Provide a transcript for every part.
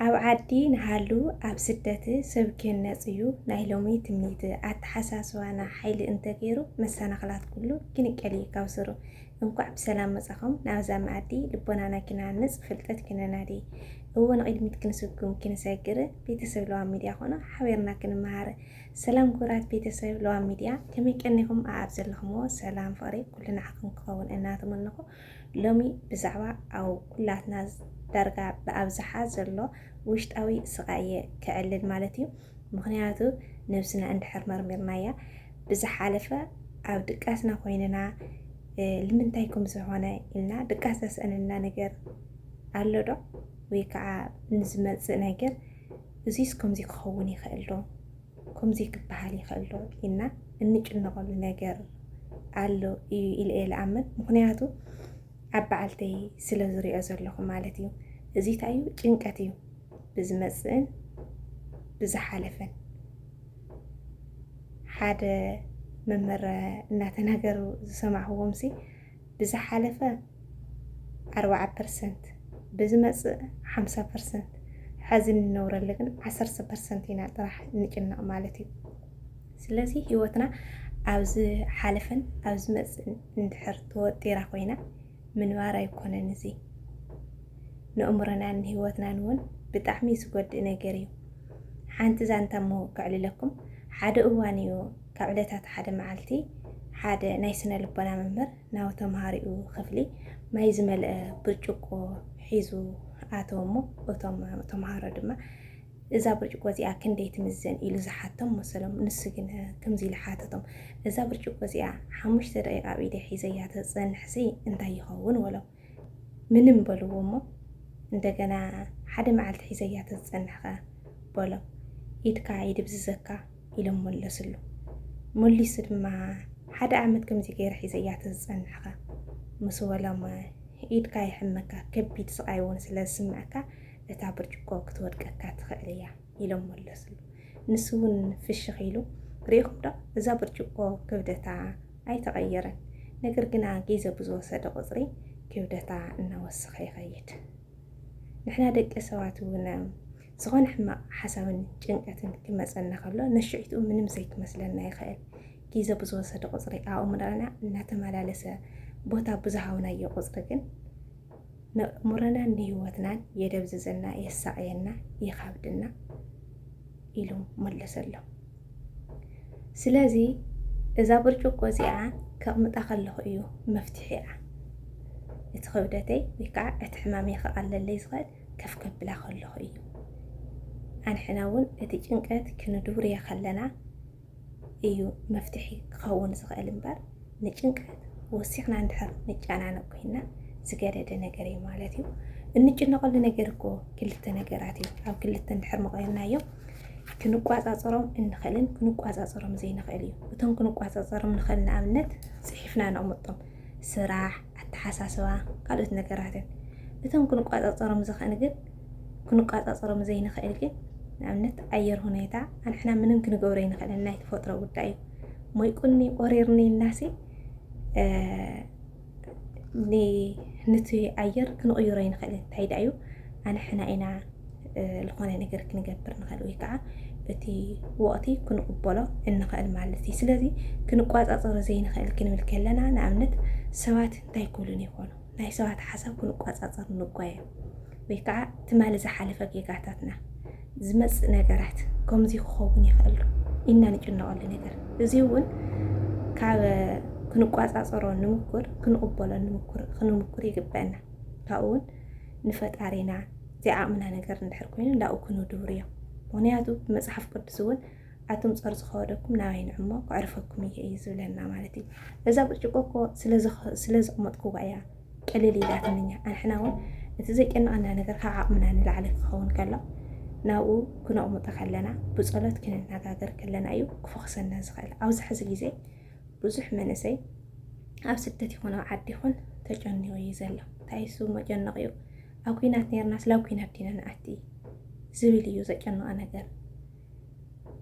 ኣብ ዓዲ ንሃሉ ኣብ ስደት ሰብ ክህነጽ እዩ ናይ ሎሚ ትምኒት። ኣተሓሳስባና ሓይሊ እንተገይሩ መሰናኽላት ኩሉ ክንቀል እዩ ካብ ስሩ። እንኳዕ ብሰላም መጻኹም ናብዛ መኣዲ ልቦናና ክነሃንጽ ፍልጠት ክነናዲ። እወ ንቕድሚት ክንስጉም ክንሰግር ቤተሰብ ለዋም ሚድያ ኮኖ ሓቢርና ክንመሃር። ሰላም ክቡራት ቤተሰብ ለዋም ሚድያ ከመይ ቀኒኹም? ኣኣብ ዘለኹምዎ ሰላም ፍቕሪ ኩሉ ንዓኹም ክኸውን እናተመነኹ ሎሚ ብዛዕባ ኣብ ኩላትና ዳርጋ ብኣብዝሓ ዘሎ ውሽጣዊ ስቓይ እየ ከዕልል ማለት እዩ። ምኽንያቱ ነብስና እንድሕር መርሚርናያ ብዝሓለፈ ኣብ ድቃስና ኮይንና ልምንታይ ከም ዝኾነ ኢልና ድቃስ ዘስእነና ነገር ኣሎ ዶ? ወይ ከዓ ንዝመፅእ ነገር እዚስ ከምዚ ክኸውን ይኽእል ዶ? ከምዚ ክበሃል ይኽእል ዶ ኢልና እንጭነቐሉ ነገር ኣሎ እዩ ኢለ እየ ልኣምን። ምኽንያቱ ኣብ በዓልተይ ስለ ዝሪኦ ዘለኹ ማለት እዩ። እዚ እንታይ እዩ? ጭንቀት እዩ። ብዝመፅእን ብዝሓለፈን ሓደ መምህር እናተናገሩ ዝሰማዕኹዎም ሲ ብዝሓለፈ ኣርባዓ ፐርሰንት ብዝመፅእ ሓምሳ ፐርሰንት ሓዚ እንነብረሉ ግን ዓሰርተ ፐርሰንት ኢና ጥራሕ ንጭነቕ ማለት እዩ። ስለዚ ህይወትና ኣብ ዝሓለፈን ኣብ ዝመፅእን እንድሕር ተወጢራ ኮይና ምንባር ኣይኮነን። እዚ ንእምሮናን ንህይወትናን እውን ብጣዕሚ ዝጎድእ ነገር እዩ። ሓንቲ ዛንታ እሞ ከዕልለኩም። ሓደ እዋን እዩ ካብ ዕለታት ሓደ መዓልቲ ሓደ ናይ ስነ ልቦና መምህር ናብ ተምሃሪኡ ክፍሊ ማይ ዝመልአ ብርጭቆ ሒዙ ኣተወ እሞ እቶም ተምሃሮ ድማ እዛ ብርጭቆ እዚኣ ክንደይ ትምዘን ኢሉ ዝሓቶም መሰሎም። ንሱ ግን ከምዚ ኢሉ ሓተቶም፣ እዛ ብርጭቆ እዚኣ ሓሙሽተ ደቂቃ ኣብ ኢደይ ሒዘያ ተዝፀንሕሲ እንታይ ይኸውን በሎም። ምንም በልዎ እሞ እንደገና ሓደ መዓልቲ ሒዘያ ተዝፀንሕኸ በሎም። ኢድካ ይድብዝዘካ ኢሎም መለስሉ። መሊሱ ድማ ሓደ ዓመት ከምዚ ገይረ ሒዘያ ተዝፀንሕኸ ምስ በሎም፣ ኢድካ ይሕመካ፣ ከቢድ ስቓይ እውን ስለ ዝስምዐካ እታ ብርጭቆ ክትወድቀካ ትኽእል እያ ኢሎም መለስሉ። ንሱ እውን ፍሽኽ ኢሉ፣ ርኢኹም ዶ እዛ ብርጭቆ ክብደታ ኣይተቐየረን፣ ነገር ግና ግዜ ብዝወሰደ ቁፅሪ ክብደታ እናወሰኸ ይኸይድ። ንሕና ደቂ ሰባት እውን ዝኾነ ሕማቕ ሓሳብን ጭንቀትን ክመፀና ከሎ ነሽዒትኡ ምንም ዘይክመስለና ይኽእል። ግዜ ብዝወሰደ ቁፅሪ ኣእምሮና እናተመላለሰ ቦታ ብዝሃውናዮ ቁፅሪ ግን ነእምሮናን ንህይወትናን የደብዝዘና፣ የሳቕየና፣ የኻብደና ኢሉ መለሰሎም። ስለዚ እዛ ብርጭቆ እዚኣ ከቕምጣ ከለኹ እዩ መፍትሒኣ። እቲ ክብደተይ ወይ ከዓ እቲ ሕማመይ ከቐለለይ ዝኽእል ከፍ ከብላ ከለኹ እዩ። ኣንሕና እውን እቲ ጭንቀት ክንድውርዮ ከለና እዩ መፍትሒ ክኸውን ዝኽእል እምበር ንጭንቀት ወሲኽና እንድሕር ንጨናነቕ ኮይንና ዝገደደ ነገር እዩ ማለት እዩ። እንጭነቐሉ ነገር እኮ ክልተ ነገራት እዩ። ኣብ ክልተ እንድሕር መቐየርናዮ ክንቋፃፀሮም እንኽእልን ክንቋፃፀሮም ዘይንኽእል እዩ። እቶም ክንቋፃፀሮም ንኽእል ንኣብነት ፅሒፍና ነቕምጦም ስራሕ፣ ኣተሓሳስባ፣ ካልኦት ነገራትን። እቶም ክንቋፃፀሮም ዝኽእል ግን ክንቋፃፀሮም ዘይንኽእል ግን ንኣብነት ኣየር ሁኔታ ኣንሕና ምንም ክንገብሮ ኣይንኽእልን፣ ናይ ተፈጥሮ ጉዳይ እዩ። ሞይቁኒ ቆሪርኒ እናሲ ነቲ ኣየር ክንቕይሮ ኣይንኽእልን። እንታይ ደኣ እዩ ኣንሕና ኢና ዝኾነ ነገር ክንገብር ንኽእል ወይ ከዓ እቲ ወቕቲ ክንቕበሎ እንኽእል ማለት እዩ። ስለዚ ክንቋፃፀሮ ዘይንኽእል ክንብል ከለና ንኣብነት ሰባት እንታይ ክብሉን ይኾኑ ናይ ሰባት ሓሳብ ክንቋፃፀር ንጓየ ወይ ከዓ ትማሊ ዝሓለፈ ጌጋታትና ዝመፅእ ነገራት ከምዚ ክኸውን ይኽእል ኢልና ንጭነቐሉ ነገር እዚ እውን ካብ ክንቋፃፀሮ ንምኩር ክንቕበሎ ንምኩር ክንምኩር ይግበአና። ካብኡ እውን ንፈጣሪና ዘይዓቕምና ነገር እንድሕር ኮይኑ እንዳኡ ክንድውር እዮም። ምክንያቱ ብመፅሓፍ ቅዱስ እውን ኣቱም ፀር ዝኸወደኩም ናባይ ንዑ እሞ ከዕርፈኩም እየ እዩ ዝብለና ማለት እዩ። እዛ ብርጭቆ እኮ ስለ ዘቕመጥኩዋ እያ ቅልል ኢላትንኛ። ኣንሕና እውን እቲ ዘጨንቐና ነገር ካብ ዓቕምና ንላዕሊ ክኸውን ከሎ ናብኡ ክነቕምጦ ከለና ብፀሎት ክንነጋገር ከለና እዩ ክፈኽሰና ዝኽእል። ኣብዚ ሕዚ ግዜ ብዙሕ መንእሰይ ኣብ ስደት ይኹን ኣብ ዓዲ ይኹን ተጨኒቑ እዩ ዘሎ። እንታይ እሱ መጨነቒኡ ኣብ ኲናት ነርና ስለ ኣብ ኲናት ዲና ንኣቲ ዝብል እዩ ዘጨንቐ ነገር።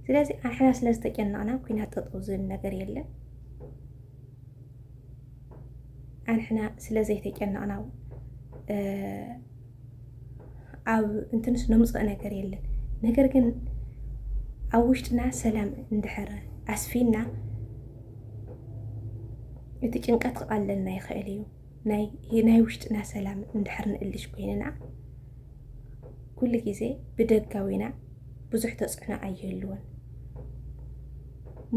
ስለዚ ኣንሕና ስለ ዝተጨነቕና ኲናት ጠጠው ዝብል ነገር የለን። ኣንሕና ስለ ዘይተጨነቕና ኣብ እንትንስ ነምፅኦ ነገር የለን። ነገር ግን ኣብ ውሽጥና ሰላም እንድሕር ኣስፊና፣ እቲ ጭንቀት ክቐለልና ይኽእል እዩ። ናይ ናይ ውሽጥና ሰላም እንድሕር ንእልሽ ኮይንና፣ ኩሉ ግዜ ብደጋዊና ብዙሕ ተፅዕኖ ኣይህልዎን።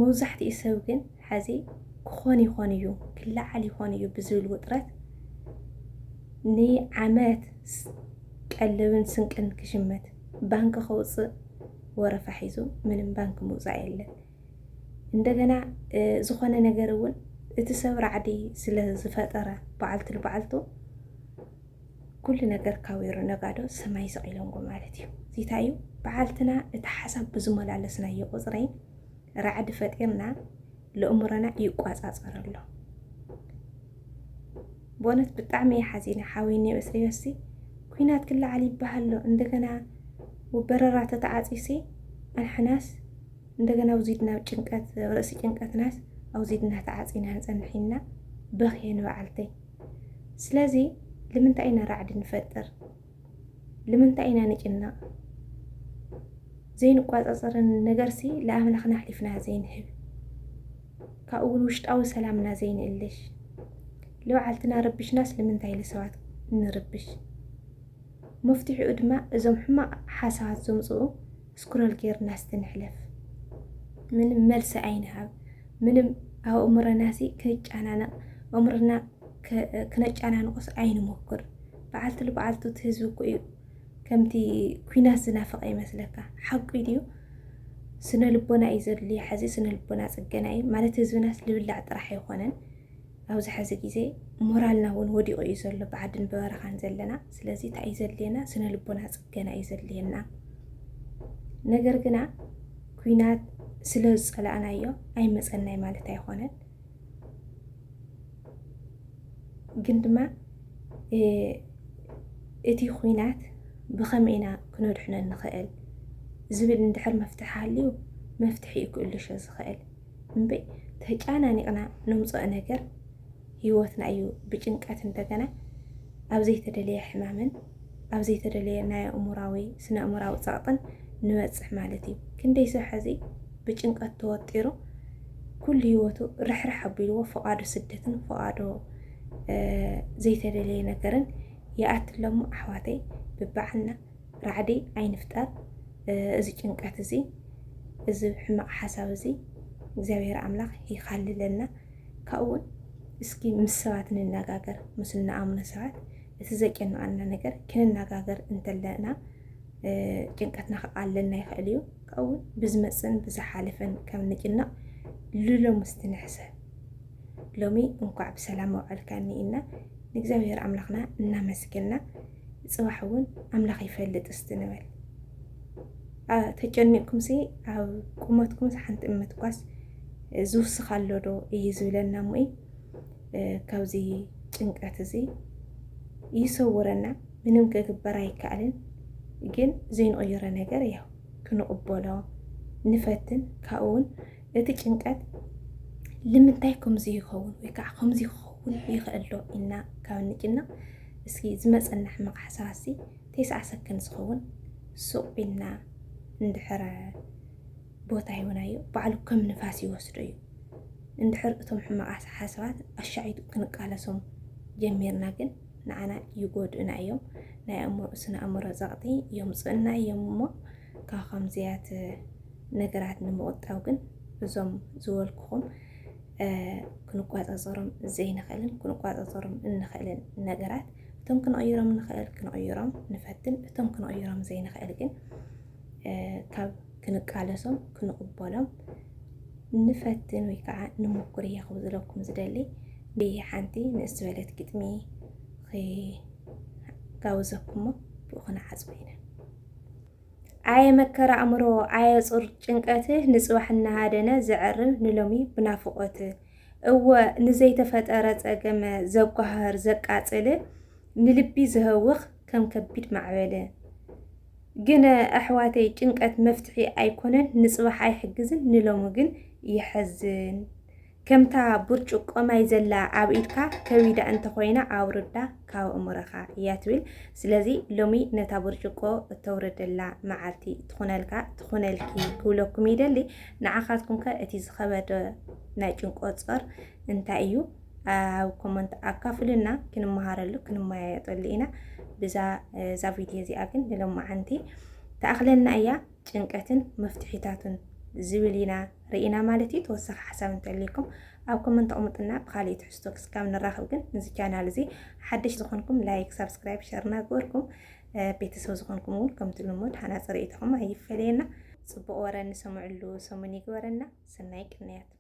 መብዛሕትኡ ሰብ ግን ሕዚ ክኾን ይኾን እዩ፣ ክለዓል ይኾን እዩ ብዝብል ውጥረት ንዓመት ስ- ቀለብን ስንቅን ክሽመት ባንክ ከውፅእ ወረፋ ሒዙ ምንም ባንክ ምውፃእ የለን። እንደገና ዝኾነ ነገር እውን እቲ ሰብ ራዕዲ ስለ ዝፈጠረ በዓልቱ ልበዓልቱ ኩሉ ነገር ካዊሩ ነጋዶ ሰማይ ሰቒሎምዎ ማለት እዩ። እዚታ እዩ በዓልትና እቲ ሓሳብ ብዝመላለስናዮ ቁፅረይ ራዕዲ ፈጢርና ለእምሮና ይቋፃፀረሎ። ብእውነት ብጣዕሚ እየ ሓዚነ ሓወይኒ እስሪዮሲ ኩናት ክለዓል ይበሃሎ እንደገና በረራ ተተዓፂሲ ኣንሕናስ እንደገና ኣውዚድና ጭንቀት ርእሲ ጭንቀትናስ ኣውዚድና ተዓፂና ንፀንሒና በኽየ ንበዓልተይ። ስለዚ ልምንታይ ኢና ራዕዲ ንፈጥር? ልምንታይ ኢና ንጭነቕ? ዘይንቋፃፀረን ነገርሲ ለኣምላኽና ኣሕሊፍና ዘይንህብ፣ ካብኡ እውን ውሽጣዊ ሰላምና ዘይንእልሽ፣ ልበዓልትና ረቢሽናስ ልምንታይ ልሰባት ንርብሽ? መፍትሒኡ ድማ እዞም ሕማቕ ሓሳባት ዘምፅኡ ስክሮል ጌርናስ ትንሕለፍ። ምንም መልሲ ኣይንሃብ። ምንም ኣብ ኣእምሮናሲ ክንጨናነቕ ኣእምሮና ከ- ክነጨናንቆስ ኣይንሞክር። በዓልቲ ልበዓልቱ እቲ ህዝቢ እኮ እዩ ከምቲ ኩናት ዝናፍቐ ይመስለካ። ሓቁ ድዩ? ስነ ልቦና እዩ ዘድልዮ። ሕዚ ስነ ልቦና ፅገና እዩ ማለት ህዝብናስ ልብላዕ ጥራሕ ኣይኮነን። ኣብዚ ሕዚ ግዜ ሞራልና እውን ወዲቑ እዩ ዘሎ ብዓድን ብበረኻን ዘለና። ስለዚ እንታይ እዩ ዘድልየና? ስነ ልቦና ፅገና እዩ ዘድልየና። ነገር ግና ኩናት ስለ ዝፀላእናዮ ኣይመፀናይ ማለት ኣይኮነን። ግን ድማ እቲ ኩናት ብኸመይ ኢና ክነድሕኖ ንኽእል ዝብል እንድሕር መፍትሒ ሃልዩ መፍትሒ እዩ ክእልሾ ዝኽእል እምበይ ተጫናኒቕና ነምፅኦ ነገር ህይወትና እዩ ብጭንቀት እንደገና ኣብ ዘይተደለየ ሕማምን ኣብ ዘይተደለየ ናይ ኣእምራዊ ስነ ኣእምራዊ ፀቕጥን ንበፅሕ ማለት እዩ። ክንደይ ሰብ ሕዚ ብጭንቀት ተወጢሩ ኩሉ ህይወቱ ርሕርሕ ኣቢልዎ ፍቓዶ ስደትን ፍቓዶ ዘይተደለየ ነገርን ይኣትለሞ ኣሕዋተይ ብባዕልና ራዕዲ ኣይንፍጠር። እዚ ጭንቀት እዚ እዚ ሕማቕ ሓሳብ እዚ እግዚኣብሔር ኣምላኽ ይኻልለና። ካብኡ እውን እስኪ ምስ ሰባት ንነጋገር ምስ እንኣምኖ ሰባት እቲ ዘጨንቐና ነገር ክንነጋገር እንተለና ጭንቀትና ክቓለልና ይኽእል እዩ። ካብኡ እውን ብዝመፅን ብዝሓለፈን ከም ንጭነቕ ልሎም ምስቲ ንሕሰብ ሎሚ እንኳዕ ብሰላም ኣውዓልካኒ ኢልና ንእግዚኣብሔር ኣምላኽና እናመስገና ፅባሕ እውን ኣምላኽ ይፈልጥ እስቲ ንበል። ተጨኒቕኩምሲ ኣብ ቁመትኩምስ ሓንቲ እምትኳስ ዝውስኽ ኣሎ ዶ እዩ ዝብለና እሞ እዩ ካብዚ ጭንቀት እዚ ይሰውረና። ምንም ክግበር ኣይከኣልን፣ ግን ዘይንቕይሮ ነገር ያው ክንቕበሎ ንፈትን። ካብኡ እውን እቲ ጭንቀት ልምንታይ ከምዚ ይኸውን ወይ ከዓ ከምዚ ክኸውን ይኽእል ዶ ኢልና ካብ እንጭነቕ እስኪ ዝመፀና ሕማቕ ሓሳባሲ ተይሰዓሰክን ዝኸውን ሱቕ ኢልና እንድሕረ ቦታ ሂብናዮ ባዕሉ ከም ንፋስ ይወስዶ እዩ። እንድሕር እቶም ሕማቓት ሓሳባት ኣሻዒቱ ክንቃለሶም ጀሚርና ግን ንዓና ይጎድኡና እዮም። ናይ ኣእምሮ ስነ ኣእምሮ ጸቕጢ የምፅኡና እዮም እሞ ካብ ከምዚያት ነገራት ንምቑጣብ ግን እዞም ዝበልኩኹም ክንቋፃፀሮም ዘይንኽእልን ክንቋፃፀሮም እንኽእልን ነገራት እቶም ክንቕይሮም ንኽእል ክንቕይሮም ንፈትን እቶም ክንቕይሮም ዘይንኽእል ግን ካብ ክንቃለሶም ክንቕበሎም ንፈትን ወይ ከዓ ንሞክር እየ ክብዝለኩም ዝደሊ። ሓንቲ ንእስ ዝበለት ግጥሚ ክጋብዘኩሞ ብኡ ክነዓፅቦ ኢና። ኣየ መከራ ኣእምሮ ኣየ ፁር ጭንቀት ንፅባሕ እናሃደነ ዘዕርብ ንሎሚ ብናፍቖት እወ ንዘይተፈጠረ ፀገም ዘጓህር ዘቃፅል ንልቢ ዝህውኽ ከም ከቢድ ማዕበል። ግን ኣሕዋተይ ጭንቀት መፍትሒ ኣይኮነን ንፅባሕ ኣይሕግዝን ንሎሚ ግን የሐዝን። ከምታ ብርጭቆ ማይ ዘላ ኣብ ኢድካ ከቢዳ እንተኾይና ኣውርዳ ካብ ኣእምሮኻ እያ ትብል። ስለዚ ሎሚ ነታ ብርጭቆ እተውርደላ መዓልቲ ትኹነልካ ትኹነልኪ ክብለኩም ይደሊ። ንዓኻትኩም ከ እቲ ዝኸበደ ናይ ጭንቆት ጾር እንታይ እዩ? ኣብ ኮመንት ኣካፍሉና፣ ክንመሃረሉ ክንመያየጠሉ ኢና። ብዛ እዛ ቪድዮ እዚኣ ግን ንሎማዓንቲ ተኣኽለና እያ። ጭንቀትን መፍትሒታቱን ዝብል ኢና ርኢና ማለት እዩ። ተወሳኺ ሓሳብ እንተልዩኩም ኣብ ኮመንት ኣቕምጡና። ብካሊእ ትሕዝቶ ክስካብ ንራኸብ ግን፣ እዚ ቻናል እዚ ሓደሽ ዝኾንኩም ላይክ፣ ሳብስክራይብ፣ ሸርና ግበርኩም። ቤተሰብ ዝኾንኩም እውን ከምቲ ልሙድ ሃናፂ ርእይቶኹም ኣይፈለየና። ፅቡቕ ወረ ንሰምዕሉ ሰሙን ይግበረና። ሰናይ ቅንያት።